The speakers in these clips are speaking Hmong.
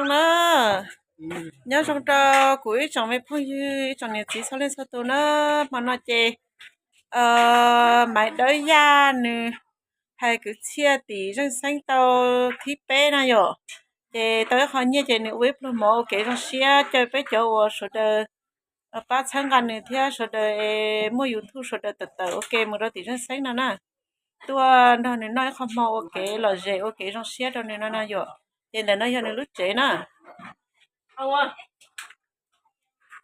Na, nyob zoo rau kuv ib tsoom me phooj ywg, ib tsoom niam txiv txhua leej txhua tus na. Hmo no ces Maiv Dawb Yaj nws hais kwv txhiaj tim Zeej Xeeb tau thib peb na yom, ces tau ib qho nyiaj ces nws ua ib pluag mov ua kev zoo siab caw peb cov uas sawv daws pab txhawb nqa nws thiab sawv daws es muaj YouTube sawv daws tawm tawm ua ke mus rau tim Zeej Xeeb no na. Tuaj nrog nws noj ib qho hmo ua kev lom zem ua kev zoo siab rau nws no na yom. Ces ntawm no yog nws lub tsev na.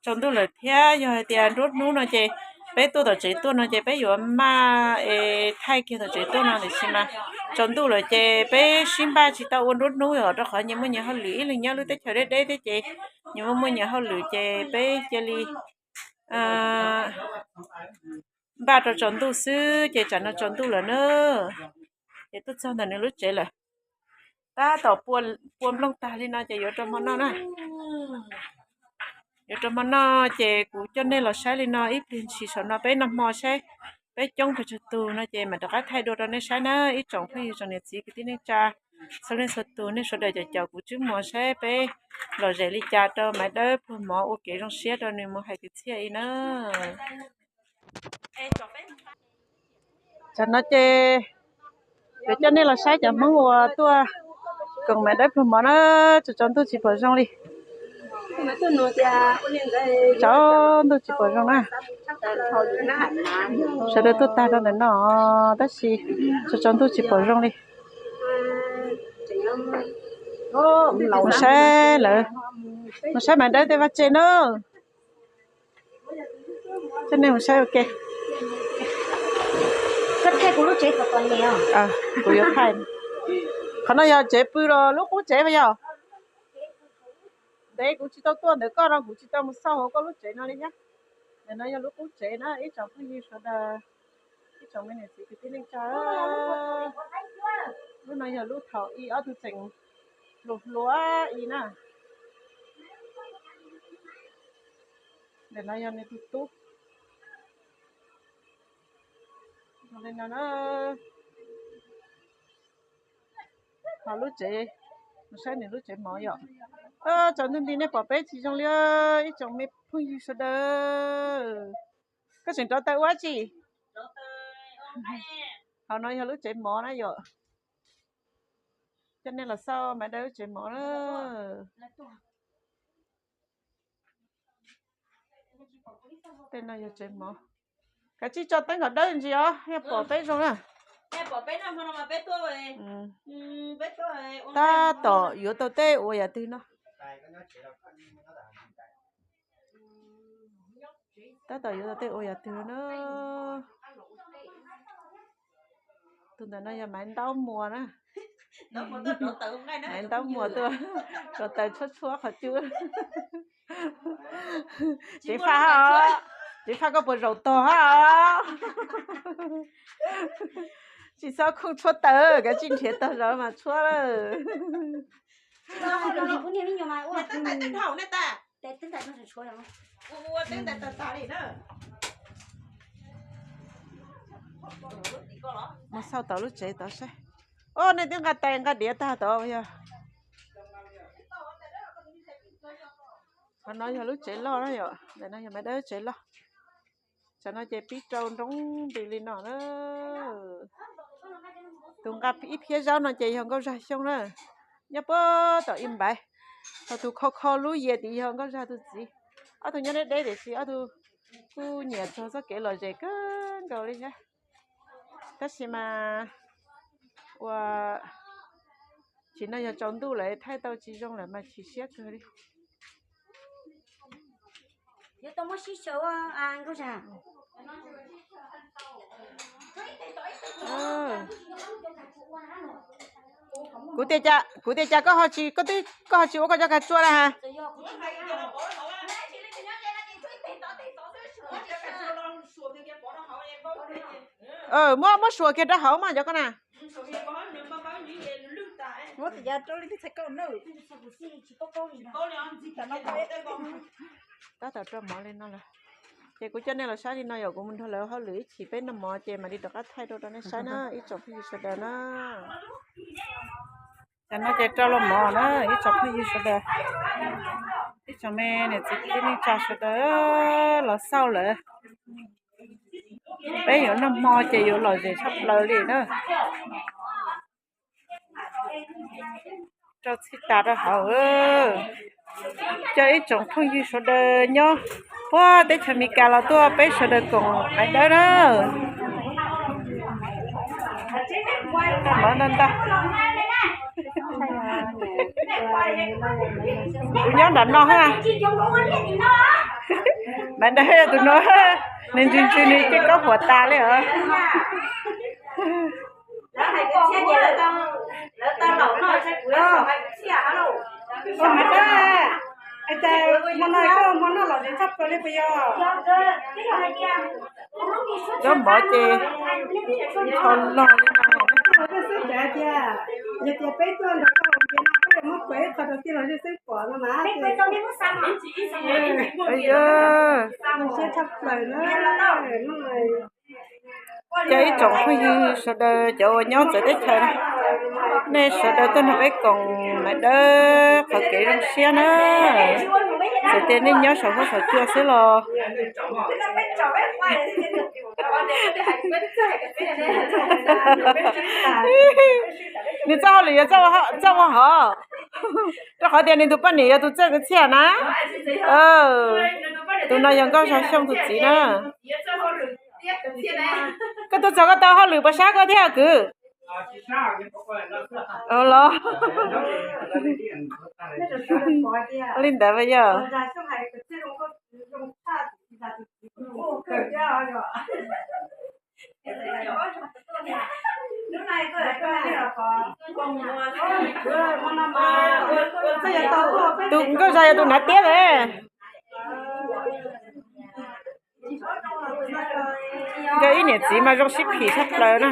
Tsaus ntuj lawm thiab, yog hais tias nruab hnub no ces peb tuaj tom tsev tuaj no ces peb yuav maj es thaij kiag tom tsev tuaj no, tiam sis mas tsaus ntuj lawm ces peb sib npaj tsis tau ua nruab hnub yom, rau qhov nyias muaj nyias hauj lwm, ib leeg nyob lub teb chaws deb deb thiab ces nyias muaj muaj nyias hauj lwm ces peb cia li npaj rau tsaus ntuj xwb, ces tsam no tsaus ntuj lawm na. Ces tuaj txog ntawm nws lub tsev lawm. Tab tom pua nplooj tag li no ces yuav rau hmo noj na. Yuav rau hmo noj ces kuv coj nej los saib li no ib pliag ntshis saum no peb noj hmo saib peb coob pes tsawg tus no ces mam rov qab thaij dua rau nej saib na ib tsoom phooj ywg tsoom niam txiv kwv tij neej tsa txhua leej txhua tus, nej sawv daws caum caum kuv tswb mov saib peb lom zem li cas rau Maiv Dawb pluag mov ua kev zoo siab rau nws mus hais kwv txhiaj i na. Tsam no ces yuav coj nej los saib cov Hmoob uas tuaj koom Maiv Dawb pluag mov na. Tsaus tsaus ntuj tsis pom zoo li. Tsaus ntuj tsis pom zoo na. Sawv daws tuaj tag rau ntawm no tab sis tsaus tsaus ntuj tsis pom zoo li. Mus saib lawv, mus saib Maiv Dawb tej vaj tse na. Coj nej mus saib ua ke. Kuv yuav thaij. Qhov no yog tsev pw los lub qub tsev mas yog? Ntev kuv tsis tau tuaj ntawm koj no kuv tsis tau mus xauj hauv koj lub tsev no li thiab. Ntawm no yog lub qub tsev na ib tsoom phooj ywg sawv daws, ib tsoom me niam txiv kwv tij neej tsa. Lub no yog lub thaum ub ob tug tseem hluas hluas i na. Ntawm no yog nws tus tub. Li no na. Ho lub tsev, mus saib nws lub tsev mov yom. Tsaus ntuj nti nej pom peb tsis zoo li ib tsoom me phooj ywg sawv daws. Koj tseem rauv taws ua dab tsi? Hauv no yog lub tsev mov na yom. Coj nej los xauj Maiv Dawb lub tsev mov na. Tej no yog tsev mov. Kav tsij tso teeb kom dawb ntsis os, yog pom peb zoo na. Tab tom yuav tau tej ua yam twg no. Tab tom yuav tau tej ua yam twg no na. Tus ntawm no yog Maiv Ntaub Muas na. Maiv Ntaub Muas tuaj rauv taws tshuab tshuab qhov cub. Tsev faj hab os, tsev faj koj puas zaum tog hab os? Tsis txhob khooj tshuab taws, kav tsij nrhiav tog zaum mas tshuab lawm. Mus xauj tom lub tsev tod saib. Os, nej twb nqa tais nqa diav tag tod yog. Qhov no yog lub tsev loj na yom, ntawm no yog Maiv Dawb lub tsev loj. Tsam no ces pib rau nroo nti li no na. Tus nqa ib phiab zaub no ces yog Nkauj Zag Xyooj na, nyob puag tom Ib Npaiv. Ho tus kho kho lub yias tid yog Nkauj Zag tus txiv. Ob tug nyob deb deb tiam sis ob tug kuj nyiam txog txoj kev lom zem kawg nkaus li thiab. Tab sis mas ua tsis no yog tsaus ntuj lawm thaij tau tsis zoo lawm mas chim siab kawg li. Kuv tias cas, kuv tias cas koj ho tsis, koj twb, koj ho tsis ua koj cov kab tsua na ha. Muab, muab suas kiag rau hauv mas cov koj na. Tab tom rau mov li no lawm. Ces kuv coj nej los saib li no yom, kuv mus nrog lawv hauj lwm ib chim peb noj mov ces mam li rov qab thaij rau rau nej saib na ib tsoom phooj ywg sawv daws na. Tam no ces rau los mov na ib tsoom phooj ywg sawv daws, ib tsoom me niam txiv kwv tij neej tsa sawv daws los xauj lawm. Peb yuav noj hmo ces yuav lom zem tshaj plaws li na. Rau txhij tas rau hauv. Cov ib tsoom phooj ywg sawv daws nyob puag teb chaws Amelikas los tuaj peb sawv daws koom Maiv Dawb na. Mov ntau ntau. Kuv nyob nram no ha. Maiv Dawb tus no, nws ntsws ntsws nws coj koj huam tas li os. Maiv Dawb, es cas hmo no koj hmo noj lom zem tshaj plaws li puas yog? Zaub mov ces ncho log li no. Xwb cas tias, yog tias peb tuaj nrog koj hauv ces no peb yuav muab kuav ib qho rau tij laug Zej Xeeb pom no mas. Siab tshaj plaws na. Cov ib tsoom phooj ywg sawv daws cov uas nyob txawv teb chaws, nej sawv daws tuaj nrog peb koom Maiv Dawb qhov kev zoo siab na. Txawm tias nej nyob saum huab saum cua xwb los nws txoj hauj lwm yog txoj ua hov, rau qhov tias nws tus poj niam yog tus txawj kwv txhiaj na. Tus no yog Nkauj Zag Xyooj tus txiv na. Koj tuaj txog koj tau hauj lwm puas sab koj thiab kwv? Los li ntawd yog. Tus Nkauj Zag yog tus hnav tiab lawm. Nkawd ib niam txiv mas zoo sib phim tshaj plaws na.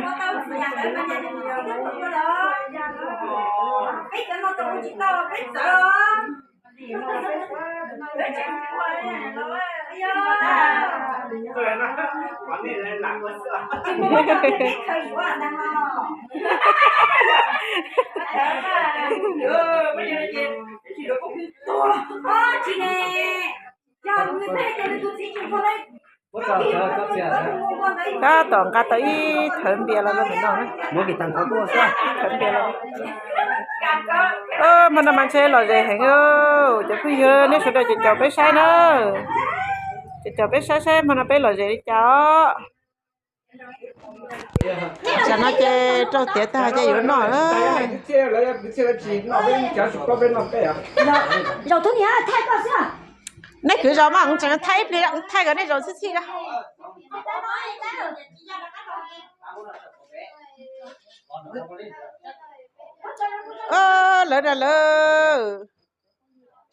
Tab tom nqa tau ib thawv npias los no. Thawv npias los. Hmo no mas ntshe lom zem heev. Cov phooj ywg nej sawv daws caum caum peb saib na. Caum caum peb saib saib hmo no peb lom zem li cas os. Tam no ces rau tiav tag ces yuav noj lawm. Zaum tub niam thaij koj xwb. Nej kwv zaum mas tseem thaij ib pliag, thaij kom nej zaum txhij txhij. Lawv na lawv,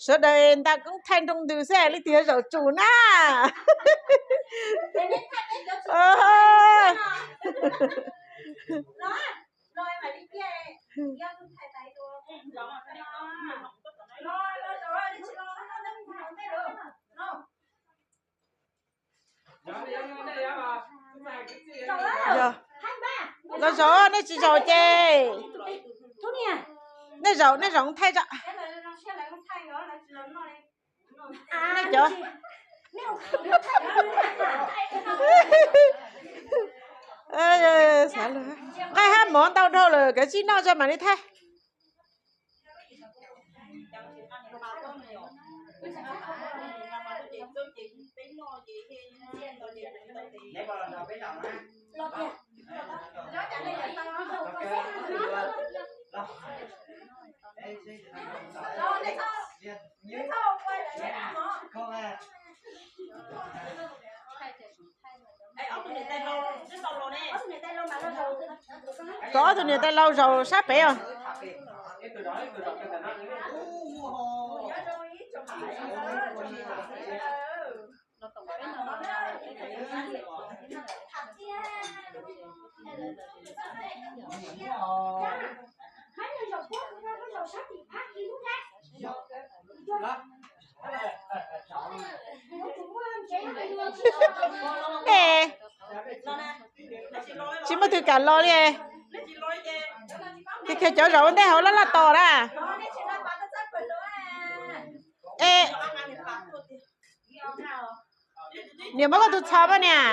sawv daws nta koob thaij nroo ntws xwb leej twg zaum tsum na. Los zaum, nej tsis zaum ces nej zaum, nej zaum thaij tso. Nej cov nqaij hab mov ntau dhau lawm, kav tsij noj tso mam li thaij. Kom ob tug niam tais laus zaum sab pem os. Tsis muaj twg kam los li. Kiag kiag cov zaum ua ntej hauv laj laj tos na. Es niam, muab koj tus txho pab niam,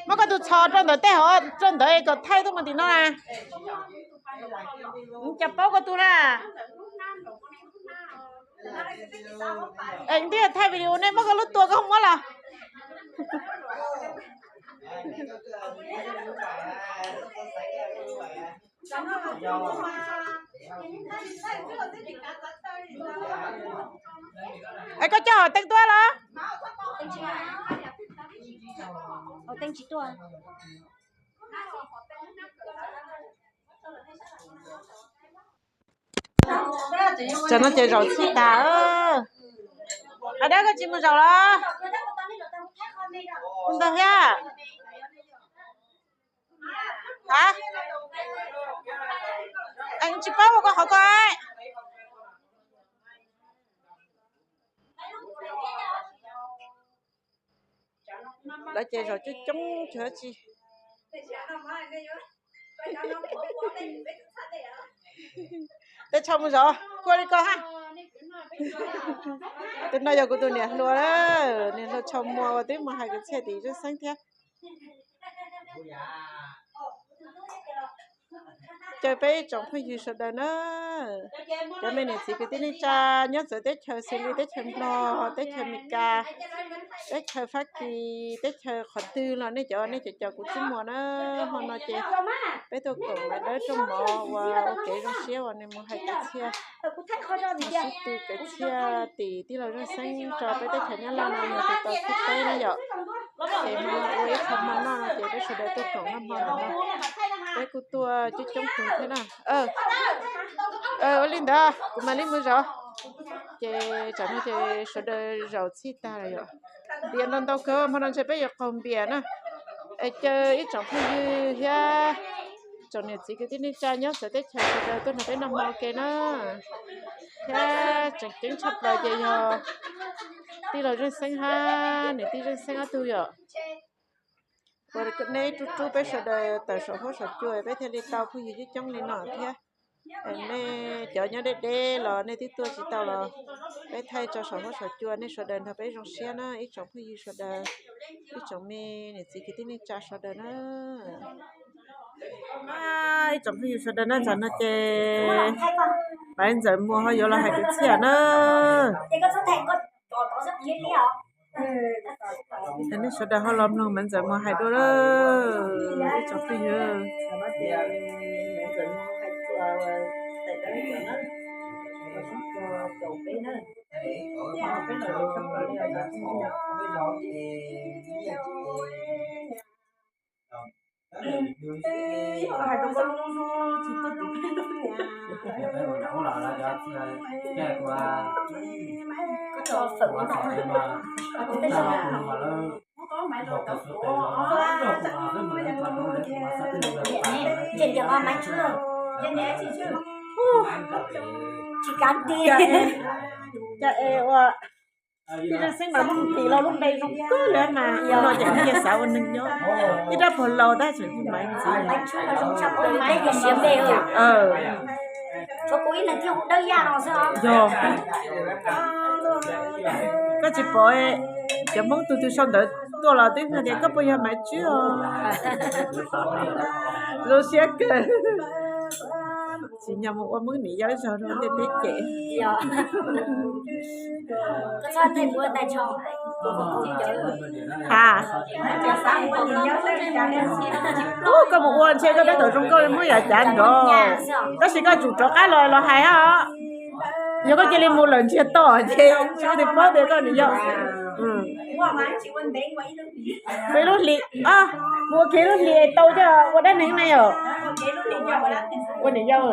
muab koj tus txho rau ntawm tej hauv, rau ntawd es kom thaij tuaj mus tim no na. Cas paub koj tus na. Es twb yog thaij video nej muab koj lub tua koj muab los. Es koj coj hom teeb tuaj los? Tam no ces zaum txhij tas. Hais dab koj tsis mus zaum los? Ua ntawd thiab. A, tsis paub ua koj qhov ko. Lawv ces zaum coob coob tsis. Tej tsho mus zaum kua li ko ha. Tus no yog kuv tus niam hluas, niam hluas Tsho Muas uas twb mus hais kwv txhiaj tim Zeej Xeeb thiab. Caw peb ib tsoom phooj ywg sawv daws na, cov me niam txiv kwv tij neej tsa nyob txawv teb chaws xws li teb chaws Nplog, teb chaws Amelikas, teb chaws Fab Kis, teb chaws qhov twg los nej cov nej cov cov kuv txib muag na. Hmo no ces peb tuaj koom lawv dawb rooj mov uas ua kev zoo siab uas nws mus hais kwv txhiaj, sib tw kwv txhiaj tim tij laug Zeej Xeeb rau peb teb chaws Nyab Laj no yog tus tau thib peb na yom. Ces hmo no ua ib qho hmo noj no ces peb sawv daws tuaj koom noj hmo ntawm no. Peb kuj tuaj coob coob tus thiab na. Ua li ntawd kuv mam li mus zaum. Ces tsam no ces sawv daws zaum txhij tag lawm yom. Npias ntau ntau kawg, hmo no ntshe peb yuav qaug npias na. Es caw ib tsoom phooj ywg thiab tsoom niam txiv kwv tij neej tsa nyob txawv teb chaws sawv daws tuaj nrog peb noj hmo ua ke na. Thiab tseem ceeb tshaj plaws ces yog tij laug Zeej Xeeb hab niam tij Zeej Xeeb ob tug yom. Uas neb rub rub peb sawv daws tawm saum huab saum cua peb thiaj li tau phooj ywg coob coob li no thiab. Nej cov nyob deb deb los nej twb tuaj tsis tau los peb thaij tso saum huab saum cua, nej sawv daws nrog peb zoo siab na ib tsoom phooj ywg sawv daws, ib tsoom me niam txiv kwv tij neej tsa sawv daws na. Ib tsoom phooj ywg sawv daws na, tam no ces Maiv Ntxawm Muas ho yuav los hais kwv txhiaj na. Nej sawv daws ho los mloog Maiv Ntxawm Muas hais dua, ib tsoom phooj ywg. Cas es ua, tij Zeej Xeeb mas muab kuv tis lo lub npe zoo kawg li mas no ces kuv cia xav ua neeg nyob ib rab puag laus tab sis kuv mas ntxiv. Yog, koj tsis pom cov Hmoob tug twg sau ntawv tuaj los twb hais tias koj puas yog Maiv Tswb os. Zoo siab kawg. Tsis nyog mus ua Hmoob niam yau ib zaug rau ntej peb ces. Ha, koj mus ua ntshe koj tab tom zoo nkauj li Hmoob yam cav nrov, tab sis koj tsum rov qab los los hais os. Yog koj cia li mus lawm ntsiag to ces tsis ua tus paub tias koj niam yau. Ua ib lub hlis, mus ua kiag lub hlis tau coj ua dab neeg na yom. Ua niam yau.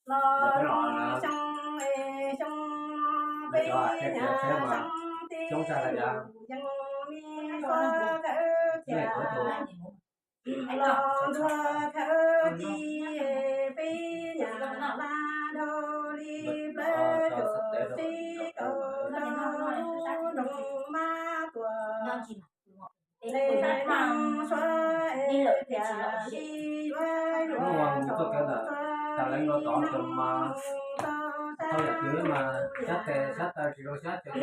Los xyoo es xyoo no peb nyav xyoo teb yeej me xua khawb tias los ntuag khawb ci, peb nyav laj dhau li plawv cuam teb kaum rau lub nroog Mab Tuam. Hnub no mus txoj kev ntawm tas leej no tod ces mas thauj yam twg mas xyab tes xyab taw tsis zoo xyab cov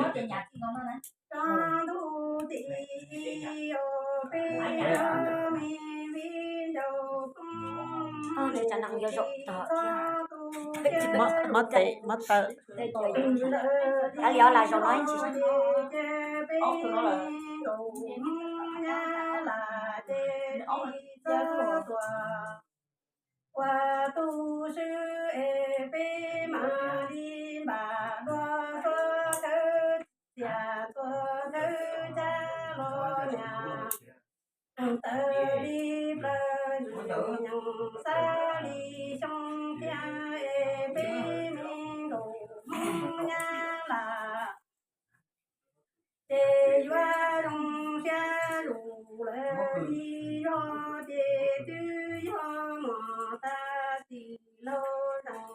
Mob tes mob taw. Kav liam las zaum no ib ntsis. Ua tu sw es peb mam li npam dua txhua khawb txias txhua khawb cab los nyias tawm li plaws yim nyoog xab li xyoo tiag es peb me nkauj Hmoob Nyab Laj ces yuav zoo siab zus lawm li yog ces twb yog mos tas tim laug zeeg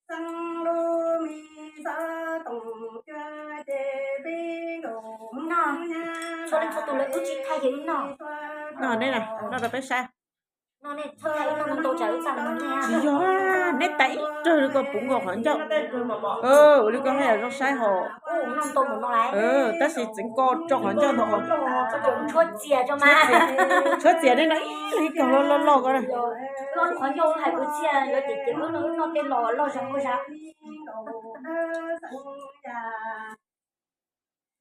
xeeb lub me xov toom cuag ces peb nkauj Hmoob Nyab Laj tsis thaij ces wb noj. Noj neb na, noj rau peb saib. Tsis yog, neb tais ib rag li ko puv nkaus qhov ncauj. Ua li ko haj yam zoo saib hos. Tab sis txeev ko rau qhov ncauj ntawd. Tshuab txias ne no ib leeg ib kaug loj loj loj ko na.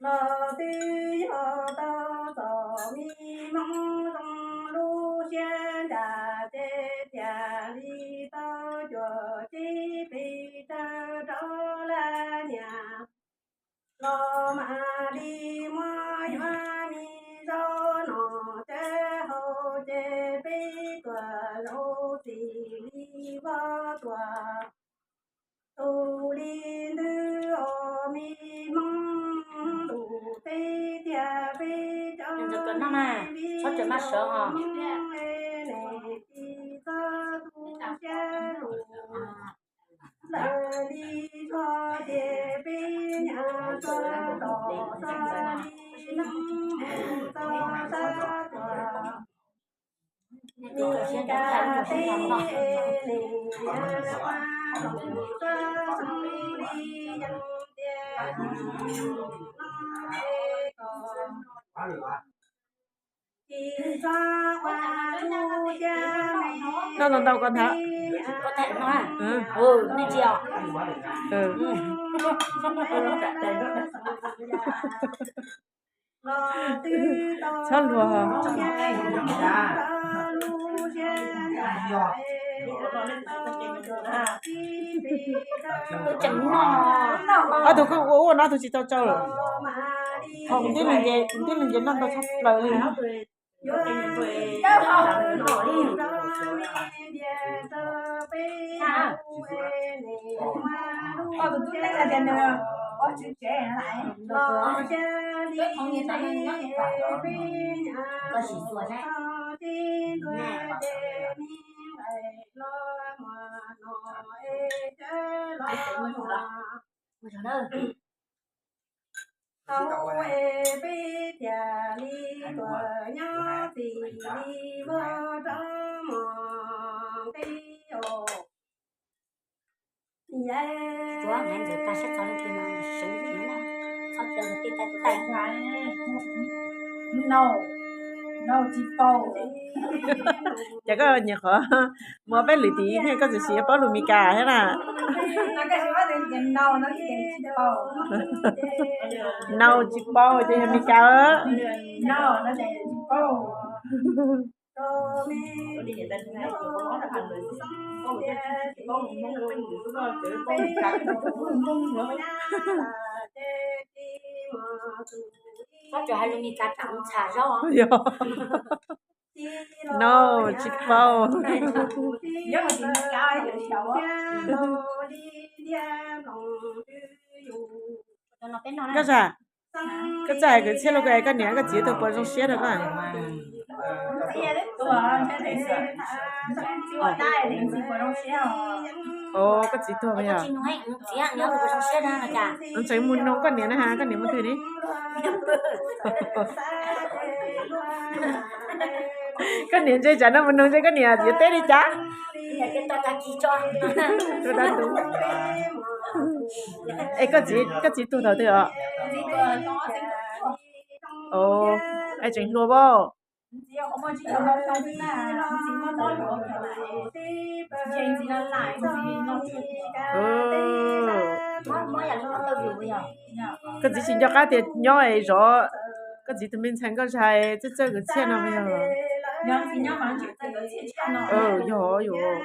Los twb yog tau txom me Hmoob zoo lub siab ntsag ces tiag li tau cuam tsib pes tsawg rau laj nyias los mam li muab yuav me zaub no cawv hau ces peb tuam zaub txim li vog tuam tus li ntws os me Hmoob ntuj teb tiag peb cov me viv ncaus Hmoob es nej tsis txhob tu siab lus lawm li txog ces peb nyav tso los txog li neeb mus txog sab tuam Meskas teb es nej nyav ua zoo txog xeeb li yees tias no es kom tsis txhob ua lub siab me Noj ntau ntau ko ntag. Txhob luag. Ob tug koj ua ua no ob tug tsis tau tsau lawm. Thaum ntib leeg nce noj ntau tshaj plaws li. Tau es peb thiaj li tuaj nyob txim li vog rov mos nqi os. Tsuav nqe ntxawm tag siab txog leej twg no seev heev na, txhob cia luag tej taij taij. Ces koj nyiam qhov muaj peb lwm tim thiab koj txawm siv paub lus Meskas thiab na. Nau tsis paub ces yog Meskas. Koj tsuas hais lus Meskas tam ntxham zaub. Yog. No, tsis paub. Koj txawj, koj txawj hais kwv txhiaj los koj niam koj txiv tug puas zoo siab rau koj? Koj txiv tuag yog? Ntxeev mus noog koj niam na has, koj niam mus twg ni? Koj niam ntse tsam no mus noog ntse koj niam yuav teb li cas? Es koj txiv tuag thaum twg os? Es tseem hluas as? Koj txiv tsis nco qab tias nyob es zov koj txiv tus me ntxhais nkauj zag txawj txawj kwv txhiaj no yog? Yog, yog.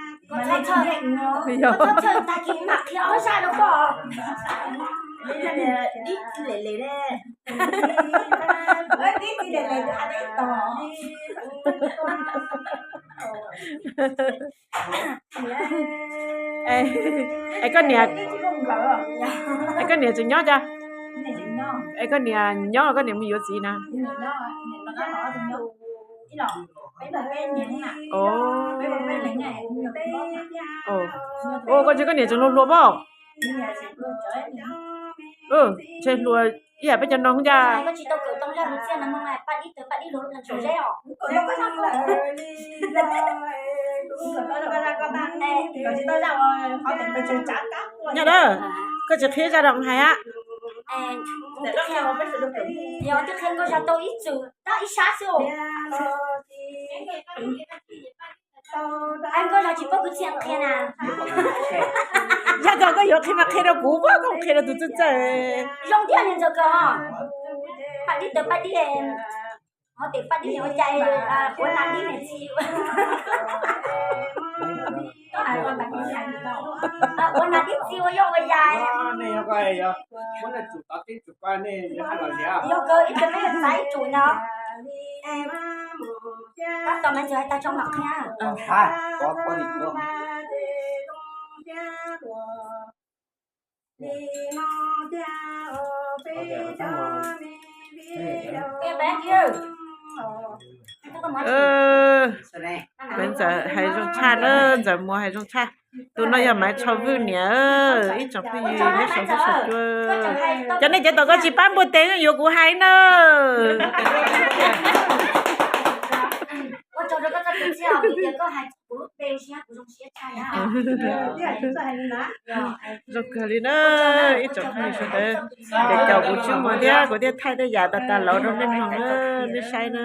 Es koj niam, es koj niam tseem nyob cas? Es koj niam nyob los koj niam mus yuav txiv na? Ua koj ntshe koj niam tseem hluas hluas pob. Ntshe hluas ib yam peb cov no ncaj. Nyob na, koj tsis qhia zaj rau hais a. Yog koj yuav qhia mas qhia rau kuv, koj qhia rau tus txawj txawj. Ua nas dib txiv ua yoj ua yai. Yog kawg ib tug me nyuam xaiv tsum no. Tab tom me ntxwg hais tag tso mam qhia. Ntxawm hais zoo tshaj na, Ntxawm Muas hais zoo tshaj. Tus no yog Maiv Tsho Vwj niam, ib tsoom phooj ywg nyob saum huab saum cua. Cov nej cov tom koj tsis pab npua tes yuav kuv hais na. Zoo kawg li na, ib tsoom phooj ywg sawv daws, ces caum kuv tsij muag thiab kuv thiaj thaij tej yam tas tas lawm rau nej mloog na, nej saib na.